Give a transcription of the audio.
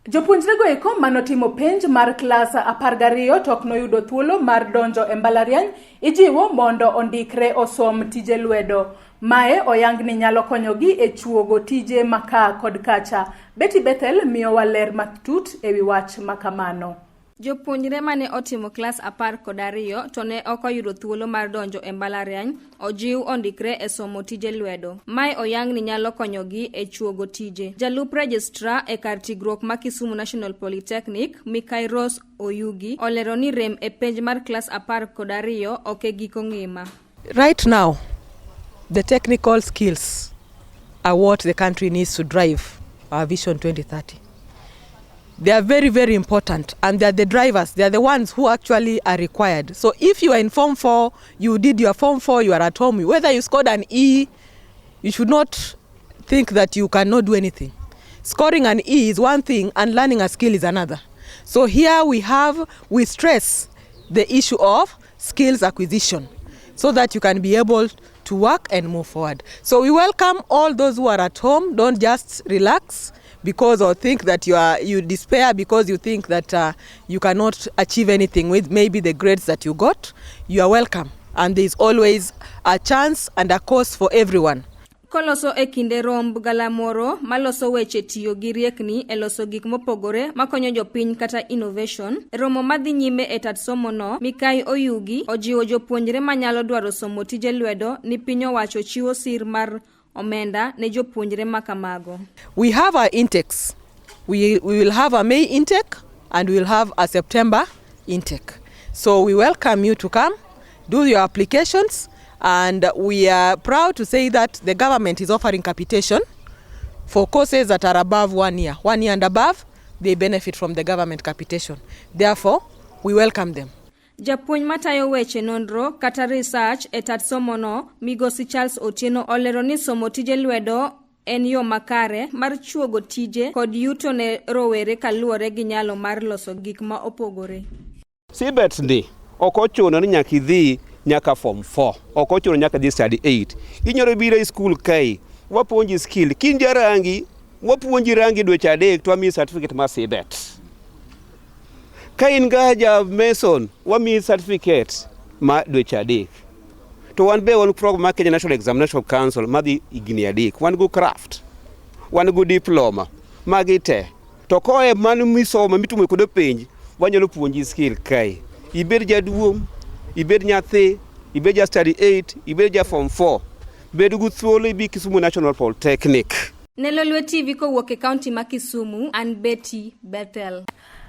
Jopuonjrego eko manotimo penj mar klas 12 to ok noyudo thuolo mar donjo e mbalariany ijiwo mondo ondikre osom tije lwedo. Mae oyang ni nyalo konyogi e chuogo tije ma ka kod kacha. Betty Bethel miyowa ler matut ewi wach makamano. Jopuonjre mane otimo klas 12 to ne ok oyudo thuolo mar donjo e mbalariany ojiw ondikre e somo tije lwedo. Mae oyang ni nyalo konyogi e chuogo tije. Jalup registrar e kar tiegruok ma Kisumu National Polytechnic, Mikai Rose Oyugi, olero ni rem e penj mar klas 12 ok e giko ngima. Right now, the technical skills are what the country needs to drive our Vision 2030. They are very, very important, and they are the drivers. They are the ones who actually are required. So if you are in Form 4, you did your Form 4, you are at home, whether you scored an E, you should not think that you cannot do anything. Scoring an E is one thing, and learning a skill is another. So here we stress the issue of skills acquisition so that you can be able to work and move forward. So we welcome all those who are at home. Don't just relax because or think that you despair because you think that you cannot achieve anything with maybe the grades that you got. You are welcome, and there is always a chance and a course for everyone. Koloso e kinde romb galamoro maloso weche tiyo gi riekni e loso gik mopogore makonyo jopiny kata innovation. E romo madhi nyime e tat somo no, Mikai Oyugi ojiwo jopuonjre manyalo dwaro somo tije lwedo ni piny owacho chiwo sir mar omenda ne jopuonjre makamago. We have our intakes. We will have a May intake and we will have a September intake. So we welcome you to come, do your applications, and we are proud to say that the government is offering capitation for courses that are above 1 year. 1 year and above, they benefit from the government capitation. Therefore, we welcome them. Japuonj matayo weche nonro kata research e tat somono, Migosi Charles Otieno, olero ni somo tije lwedo en yo makare mar chuogo tije kod yuto ne rowere kaluwore gi nyalo mar loso gik ma opogore. CBETS ni ok ochuno ni nyaka idhi nyaka Form 4, ok ochuno nyaka idhi Standard 8. Inyalo biro e school kae, wapuonji skill. Kin jarangi, wapuonji rangi dweche 3 to wamiyi certificate mar CBET. Ka in ga ja mason, wamiyi certificate ma dweche 3. To wan be wan program mar Kenya National Examination Council madhi higni 3. Wan go craft, wan go diploma, magi te. To koe mano misomo mitimo kod penj, wanyalo puonji skill kae. Ibed jaduong', ibed nyathi, ibed ja Standard 8, ibed ja Form 4. Bed gi thuolo ibi Kisumu National Polytechnic. Ne Lolwe TV kowuok e kaunti ma Kisumu, an Betty Bethel.